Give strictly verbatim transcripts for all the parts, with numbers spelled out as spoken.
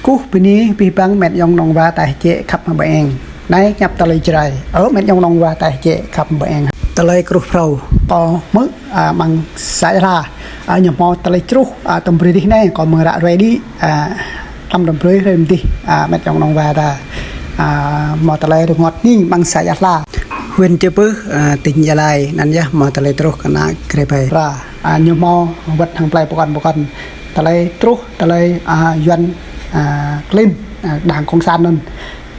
Kơkuh bơni abih bang met yŏng nong wa tơčô khăp mơbơeng. Anai ñăp tơlơi Jrai. Ơ met yŏng nong wa tơčô khăp mơbơeng. Tơlơi kruh phrâo kâo hmư̆, a, amăng sa ia hla. A, ñu hmâo tơlơi truh, a, tơm brơi dih anai, kâo mơ̆ng ră ruai đĭ, a, tơm tơm brơi hrơi mơdih, a, met yŏng nong wa ta. A, hmâo tơlơi rơngot ni amăng sa ia hla. Huyện Chư Pưh, a, tỉnh Gia Lai, anŭn yơh hmâo tơlơi truh kơ ană Jrai ƀai. Ra, a, ñu hmâo wơ̆t hăng plơi pơkŏn pơkŏn. Tơlơi truh, tơlơi, a, Yuan, a, klin, a, đảng cộng sản anŭn.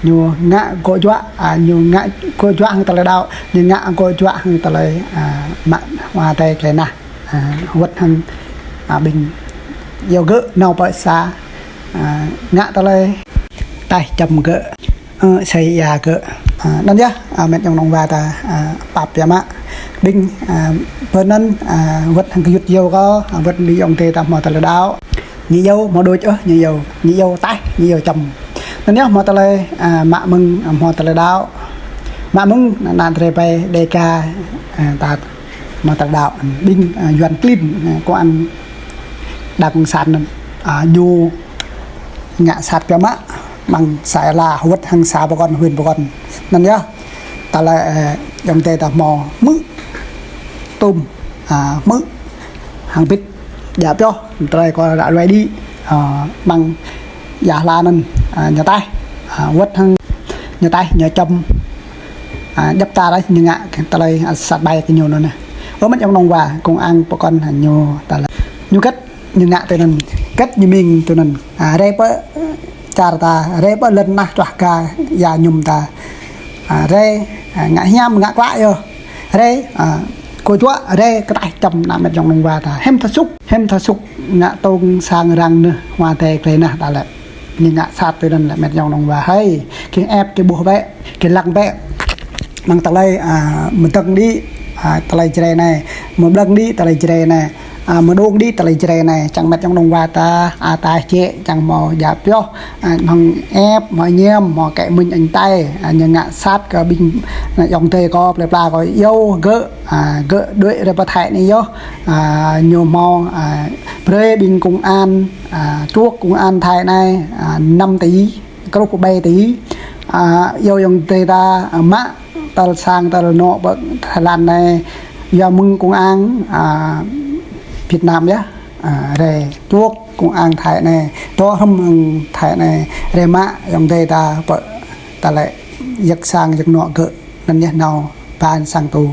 Ñu ngă gŏ juă, a, ñu ngă gŏ juă hăng tơlơi đaŏ, ñu ngă gŏ juă hăng tơlơi, a, mă hua tơi klei nah. A, wơ̆t hăng, a, ƀing iâu gơ̆ nao pơ sa, a, ngă tơlơi taih čăm gơ̆, ơ, sai ia gơ̆. A, anŭn yơh, a, met yŏng nong wa ta, a, pap biă mă. Ƀing, a, bơnăn, a, wơ̆t hăng gơyut iâu kâo, a, wơ̆t ƀing yŏng tơi ta hmâo tơlơi đaŏ. Ñu iâu hmâo đôč ôh, ñu iâu, ñu iâu taih, ñu iâu čăm. Anŭn yơh hmâo tơlơi, a, mă mơ̆ng, a, hmâo tơlơi đaŏ. Mă mơ̆ng ană Jrai ƀai Đêga, a, ta hmâo tơlơi đaŏ. Ƀing, a, Yuan klin, a, kơ ană đảng cộng sản anŭn, a, ñu ngă sat biă mă, amăng sa ia hla, wơ̆t hăng sa pơkŏn, huyện pơkŏn. Anŭn yơh, tơlơi, a, yŏng tơi ta hmâo hmư̆, tŭm, a, hmư̆, hăng bit, djă pioh, tơlơi kâo ră ruai đĭ, a, amăng ia hla anŭn, a, ñu taih, a, wơ̆t hăng ñu taih, ñu čăm, a, djŏp ta ră ñu ngă tơlơi, a, sat ƀai kơ ñu anŭn. Ơ met yŏng nong wa, công an pơkŏn, a, ñu tơlơi. Ñu kĕt, ñu ngă tui anŭn, kĕt ñu mĭn tui anŭn. A, rai pơ čar ta, rai pơ lŏn nah čuah ga ia ñum ta. A, rai, a, ngă hiam, ngă klă yơh. Rai, a, gŏ juă, rai kơ taih čăm ană met yŏng nong wa ta. Hiư̆m ta sŭk, hiư̆m ta sŭk ngă tong sang răng nơh hua tơi klei nah ta lĕ. Ñu ngă sat tui anŭn lĕ met yŏng nong wa hơi. Kơ ĕp, kơ ƀuh bĕ, kơ lăng bĕ. Amăng tơlơi, a, mơdơ̆ng đĭ, a, tơlơi Jrai anai. Mơblăng đĭ tơlơi Jrai anai. A, mơđông đĭ tơlơi Jrai anai. Čang met yŏng nong wa ta, a, tơčô, čang hmâo djă pioh. A, hmâo ĕp, hmâo ñem, hmâo kĕ mĭn anh tai. A, ñu ngă sat kơ ƀing, a, yŏng tơi kâo, plơi pla kâo iâu gơ̆, a, gơ̆ đuaĭ rai pơ Thái anai yơh. A, ñu hmâo, a, brơi ƀing công an, a, čuôk công an Thái anai, a, năm tỉ, kruh pơ ƀai tỉ. A, iâu yŏng tơi ta, a, mă tơl sang tơl anŏ pơ Thái Lan anai, yua mơ̆ng công an, a, Việt Nam yơh, a, rai čuôk công an Thái anai, dŏ hrŏm hăng Thái anai, rai mă yŏng tơi ta pơ tơlơi jăk sang jăk anŏ gơ̆. Anŭn yơh nao ba sang tu.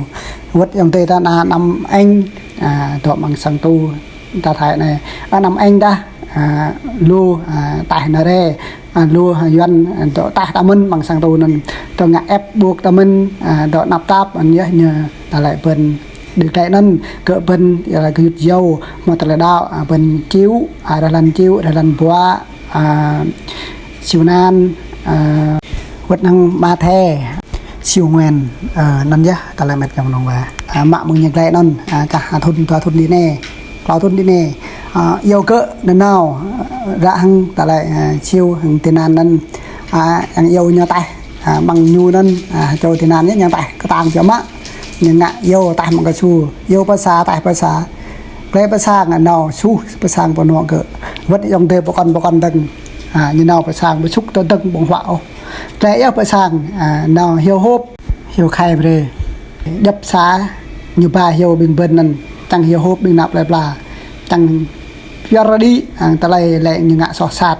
Wơ̆t yŏng tơi ta ană năm eng, a, dŏ amăng sang tu ta Thái anai. Anăm eng dah, a, lu, a, taih nare, a, lu, a, Yuan, a, dŏ taih ta mơ̆n amăng sang tu anŭn. Dŏ ngă ĕp ƀuh ta mơ̆n, a, dŏ năp tap, anŭn yơh ñu tơlơi bơ̆n đĭ klei anŭn, gơ̆ bơ̆n, ia lĕ gơyut iâu, hmâo tơlơi đaŏ, a, bơ̆n Čiu, a, rơlan Čiu, rơlan Buă, a, Siu Nan, a, wơ̆t hăng Mathe, Siu Nguen, a, anŭn yơh tơlơi met yŏng nong wa. A, mă mơ̆ng ñu klei anŭn, a, čah, a, thŭn, dua thŭn đĭ anai, klâo thŭn đĭ anai. A, iâu gơ̆ nanao, a, ră hăng tơlơi, a, Siu hăng Ti Nan anŭn, a, yang iâu ñu taih, a, amăng ñu anŭn, a, čô Ti Nan ñu, ñu taih kơtang biă mă. Ñu ngă iâu taih amăng kơsu, iâu pơ sa, taih pơ sa. Klei pơ sang nao suh pơ sang pơ anŏ gơ̆. Wơ̆t yŏng tơi pơkŏn pơkŏn dơ̆ng. A, ñu nao pơ sang pơsŭk tơ dơ̆ng ƀơ̆ng huă ôh. Klei yơh pơ sang, a, nao hiu hôp, hiu khai brơi. Djŏp sa, ñu ba hiu ƀing bơ̆n anŭn, čang hiu hôp ƀing ană plơi pla. Čang pioh rơđi, a, tơlơi lĕ ñu ngă soh sat.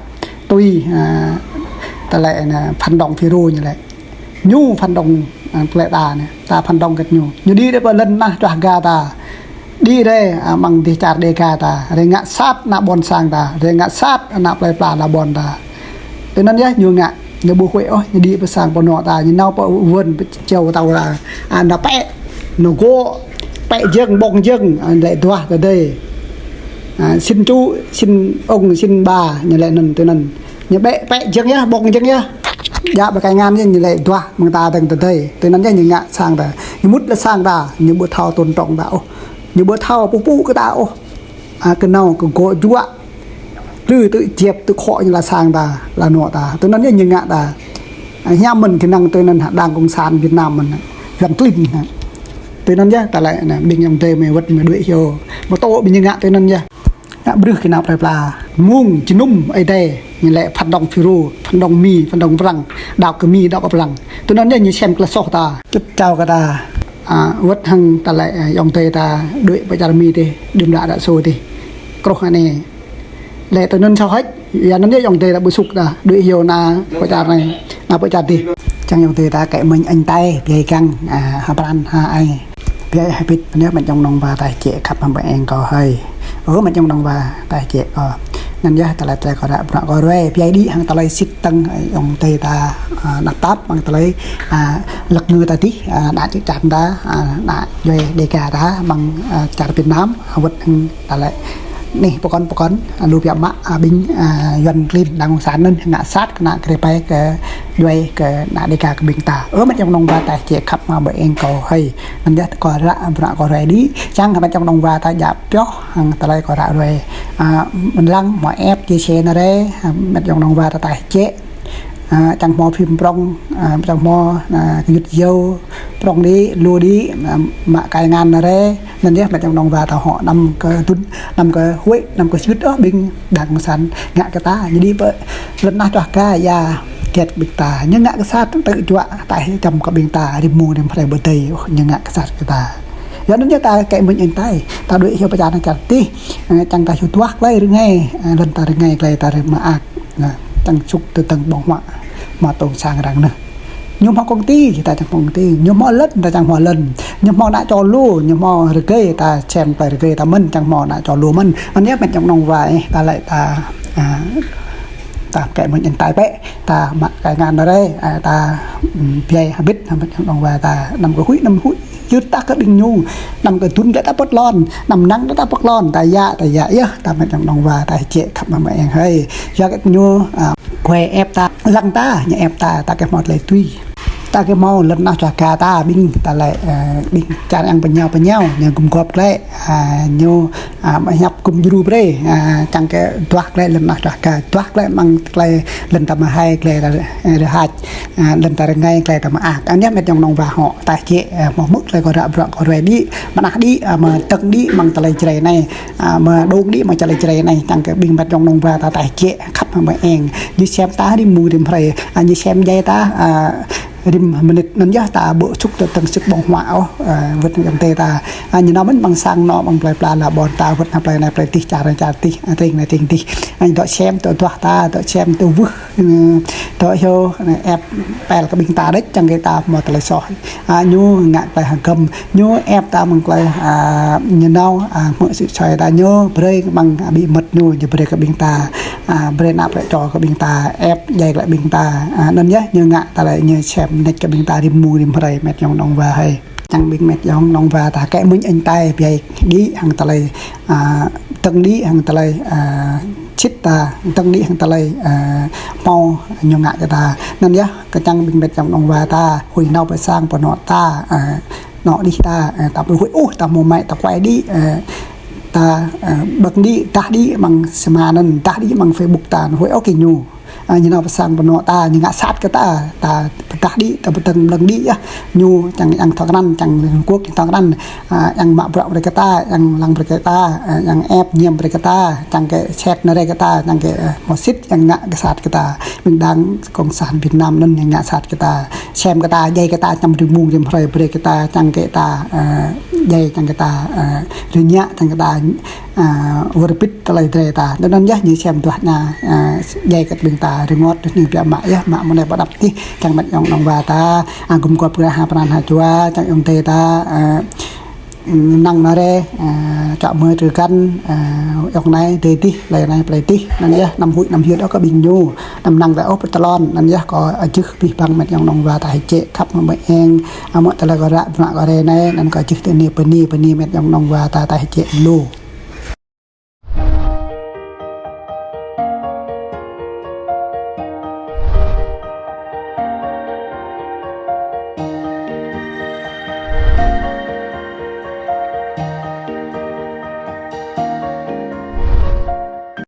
Tui, a, tơlơi anai phản động FULRO ñu lĕ. Ñu phản động, a, plơi ta anai, ta phản động kơ ñu. Ñu đĭ rai pơ lŏn nah čuah ga ta. Đĭ rai, a, amăng dêh čar Đêga ta. Rai ngă sat ană ƀôn sang ta. Rai ngă sat ană plơi pla ană ƀôn ta. Tui anŭn yơh ñu ngă, ñu ƀu huĭ ôh, ñu đĭ pơ sang pơ anŏ ta. Ñu nao pơ wơ̆n pơ čô ta. A, nao pĕ, nao gŏ, pĕ jơ̆ng, ƀơ̆ng jơ̆ng, a, lĕ duah tơdơi. A, sĭn ču, sĭn ung, sĭn ba, ñu lĕ anŭn, tui anŭn. Ñu pĕ, pĕ jơ̆ng yơh, ƀơ̆ng jơ̆ng yơh. Djă pơkai ngăn yơh, ñu lĕ duah mơ̆ng ta dơ̆ng tơdơi. Tui anŭn yơh ñu ngă sang ta. Ñu mŭt lĕ sang ta, ñu ƀu thâo tôn trọng ta ôh. Ñu ƀu thâo pơpŭ kơ ta ôh. A, kơ nao kơ gŏ juă. Tơl tơ̆ jep tơ̆ khŏ ñu lĕ sang ta, lĕ anŏ ta. Tui anŭn yơh ñu ngă ta. A, hiam mơ̆n kơnang tui anŭn hă, đảng cộng sản Việt Nam mơ̆n hă. Yuan klin hă. Tui anŭn yơh, tơlơi anai, ƀing yŏng tơi mơi wơ̆t mơi đuaĭ hiu. Mơ̆ tŏ ƀing ñu ngă tui anŭn yơh. Ngă bruă kơ ană plơi pla. Mơ̆ng jơnum Ơi Adai, ñu lĕ phản động FULRO, phản động Mi, phản động Prăng, đaŏ kơ Mi, đaŏ kơ Prăng. Tui anŭn yơh ñu sem tơlơi soh ta. Čŭt čao kơ ta, a, wơ̆t hăng ta lĕ, a, ayŏng adơi ta đuaĭ pơ čar Mi tih, đưm đă đă sô tih. Kruh anai. Lĕ tui anŭn soh hĕč, yua anŭn yơh ayŏng adơi ta ƀu sŭk ta, đuaĭ hyu ană pơ čar anai, ană pơ čar tih. Čang ayŏng adơi ta kĕ mơ̆ng añ tai, biă găng, a, ha pran, ha ai. Biă hơbĭt, anŭn yơh met ayŏng nong wa ta hơčĕ khăp hăng ƀơi eng kâo hơi. Ơ, met ayŏng nong wa ta hơčĕ kâo. Anŭn yơh tơlơi tơlơi kâo ră bruă kâo ruai. Biă đĭ hăng tơlơi sĭt tơ̆ng, a, ayŏng adơi ta, a, năp tap, hăng tơlơi, a, lăk ngư ta tih, a, ană čư̆ čan ta, a, ană djuai Dega ta, mơ̆ng, a, čar Việt Nam, a, wơ̆t hăng tơlơi anih pơkŏn pơkŏn, a, lu biă mă, a, ƀing, a, Yuan klin đang kông sản anŭn ngă sat kơ ană kre pai kơ djuai kơ ană Dega kơ ƀing ta. Ơ, met ayŏng nong wa ta hơčĕ khăp hăng ƀơi eng kâo hơi. Anŭn yơh kâo ră bruă kâo ruai đĭ. Čang kơ met ayŏng nong wa ta djă pioh hăng tơlơi kâo ră ruai. A, mơ̆n lăng hmâo ĕp chia sẻ anai rai, a, met ayŏng nong wa ta ta hơčĕ. A, čang hmâo phim prŏng, a, čang hmâo, a, kơ yŭt yâo, prŏng đĭ, lu đĭ, a, mă kai ngăn anai rai. Anŭn yơh met ayŏng nong wa ta hŏ anăm kơ tŭn, anăm kơ huĭ, anăm kơ sư̆t ôh ƀing đang kông sản ngă kơ ta. Jadi pơ lŏn tơnah čuah ka ia kiăt ƀing ta. Ñu ngă kơ sat tơ̆ juă ta hĭ čăm kơ ƀing ta rĭm mông rĭm hrơi ƀơi adai ôh, ñu ngă kơ sat kơ ta. Yua anŭn yơh ta kĕ mơ̆ng añ tai, ta đuaĭ hyu pơ čar anai čar tih, a, čang ta hyu duah tơlơi rơngai, a, lŏn ta rơngai tơlơi ta rơmang ak. Anai, čang sŭk tơdang ƀơ̆ng huă, hmâo tong sang arăng anai. Ñu hmâo kông ti, ta čang hmâo kông ti. Ñu hmâo lŏn, ta čang hmâo lŏn. Ñu hmâo ană čô lu, ñu hmâo rơgơi, ta sem tơlơi rơgơi ta mơ̆n, čang hmâo ană čô lu mơ̆n. Anŭn yơh met ayŏng nong wa, ơ, ta lĕ ta, a, ta kĕ mơ̆ng añ tai bĕ, ta mă kai ngăn anai rai, a, ta, ưm, biă hơbĭt, hơbĭt ayŏng nong wa ta, anăm kơ huĭ, anăm huĭ. Yua ta kơ ƀing ñu, anăm kơ tŭn glĕ ta pơ̆t lŏn, anăm năng glĕ ta pơ̆t lŏn, ta ia, ta ia yơh, ta met ayŏng nong wa, ta hơčĕ khăp hăng ƀơi eng hơi. Yua kơ ñu, a, kuai ĕp ta, lăng ta, ñu ĕp ta, ta kĕ hmâo tơlơi tui. Ta kĕ hmâo lŏn tơnah čuah ka ta, ƀing ta lĕ, a, ƀing čar yang pơñao pơñao, ñu gum gŏp glĕ, a, ñu, a, mă hiăp gum djru brơi, a, čang kơ duah glĕ lŏn tơnah čuah ka, duah glĕ mơ̆ng tơlơi lŏn ta mơhai glĕ rơhač. A, lŏn ta rơngai tơlơi ta mơak. Anŭn yơh met ayŏng nong wa hŏ, ta hơčĕ, a, hmâo hmư̆ tơlơi kâo ră bruă kâo ruai đĭ, mơnah đĭ, a, mơ̆ tơ̆ng đĭ mơ̆ng tơlơi Jrai anai, a, mơ̆ dong đĭ mơ̆ng tơlơi Jrai anai, čang kơ ƀing met ayŏng nong wa ta ta hơčĕ khăp hăng ƀơi eng. Ñu sem ta rĭm mông rĭm hrơi, a, ñu sem djai ta, a, rĭm mơnit anŭn yơh ta ƀu sŭk tơdang sŭk ƀơ̆ng huă ôh, a, wơ̆t ayŏng adơi ta. A, ñu nao mơ̆n ƀăng sang anŏ ƀăng plơi pla la ƀôn ta wơ̆t hăng plơi anai plơi tih čar anai čar tih, a, tring anai tring tih. A, dŏ sem dŏ duah ta, dŏ sem dŏ wưh. Ơ, dŏ hyu, ơ, ĕp pel kơ ƀing ta đĕč, čang kơ ta hmâo tơlơi soh. A, ñu ngă tơlơi hơgăm, ñu ĕp ta mơ̆ng tơlơi, a, ñu nao, a, hmư̆ sĭ soi ta ñu, brơi mơ̆ng, a, bí mật ñu, ñu brơi kơ ƀing ta, a, brơi ană plơi čô kơ ƀing ta, ĕp djai glĕ ƀing ta. A, anŭn yơh, ñu ngă tơlơi ñu sem nĕč kơ ƀing ta rĭm mông rĭm hrơi met ayŏng nong wa hơi. Čang ƀing met ayŏng nong wa ta kĕ mơ̆ng añ tai biă đĭ hăng tơlơi, a, tơ̆ng đĭ hăng tơlơi, a, sĭt ta, tơ̆ng đĭ hăng tơlơi, a, hmâo ñu ngă kơ ta. Anŭn yơh, kơ čang ƀing met ayŏng nong wa ta, huĭ nao pơ sang pơ anŏ ta, a, anŏ đih ta, a, ta ƀu huĭ ôh, ta hmâo mă, ta kuai đĭ, a, ta, a, ƀơ̆ng đĭ, dah đĭ mơ̆ng sơma anŭn, dah đĭ mơ̆ng Facebook ta, huĭ ôh kơ ñu. A, ñu nao pơ sang pơ anŏ ta, ñu ngă sat kơ ta, ta pơdah đĭ, ta pơtơ̆ng ƀlơ̆ng đĭ yơh. Ñu čang yang thâo krăn, čang Liên Hợp Quốc čang thâo krăn, a, yang mă bruă brơi kơ ta, yang lăng brơi kơ ta, a, yang ĕp ñiăm brơi kơ ta, čang kơ set anai rai kơ ta, čang kơ, a, hmâo sĭt yang ngă kơ sat kơ ta. Ƀing đang kông sản Việt Nam anŭn ñu ngă sat kơ ta. Sem kơ ta, djai kơ ta, čang rĭm mông rĭm hrơi brơi kơ ta, čang kơ ta, a, djai čang kơ ta, a, rơngiă čang kơ ta, a, wơr bĭt tơlơi Jrai ta. Tui anŭn yơh ñu sem duah ñu, a, djai kơ ƀing ta rơngot, tui anŭn biă mă yơh, mă mơ̆ng anai pơ anăp tih, čang met ayŏng nong wa ta, a, gum gŏp glĕ ha pran ha jua, čang ayŏng adơi ta, a, năng anai rai, a, čŏ mơ̆ trư găn, a, ayŏng anai adơi tih, plơi anai plơi tih, anŭn yơh, anăm huĭ anăm hyưt ôh kơ ƀing ñu, anăm năng glĕ ôh pơ tơlŏn, anŭn yơh, kâo, a, jưh abih bang met ayŏng nong wa ta hơčĕ khăp hăng ƀơi eng, a, hmư̆ tơlơi kâo ră bruă kâo ruai anai, anŭn kâo jưh tui anai bơni, bơni met ayŏng nong wa ta ta hơčĕ lu.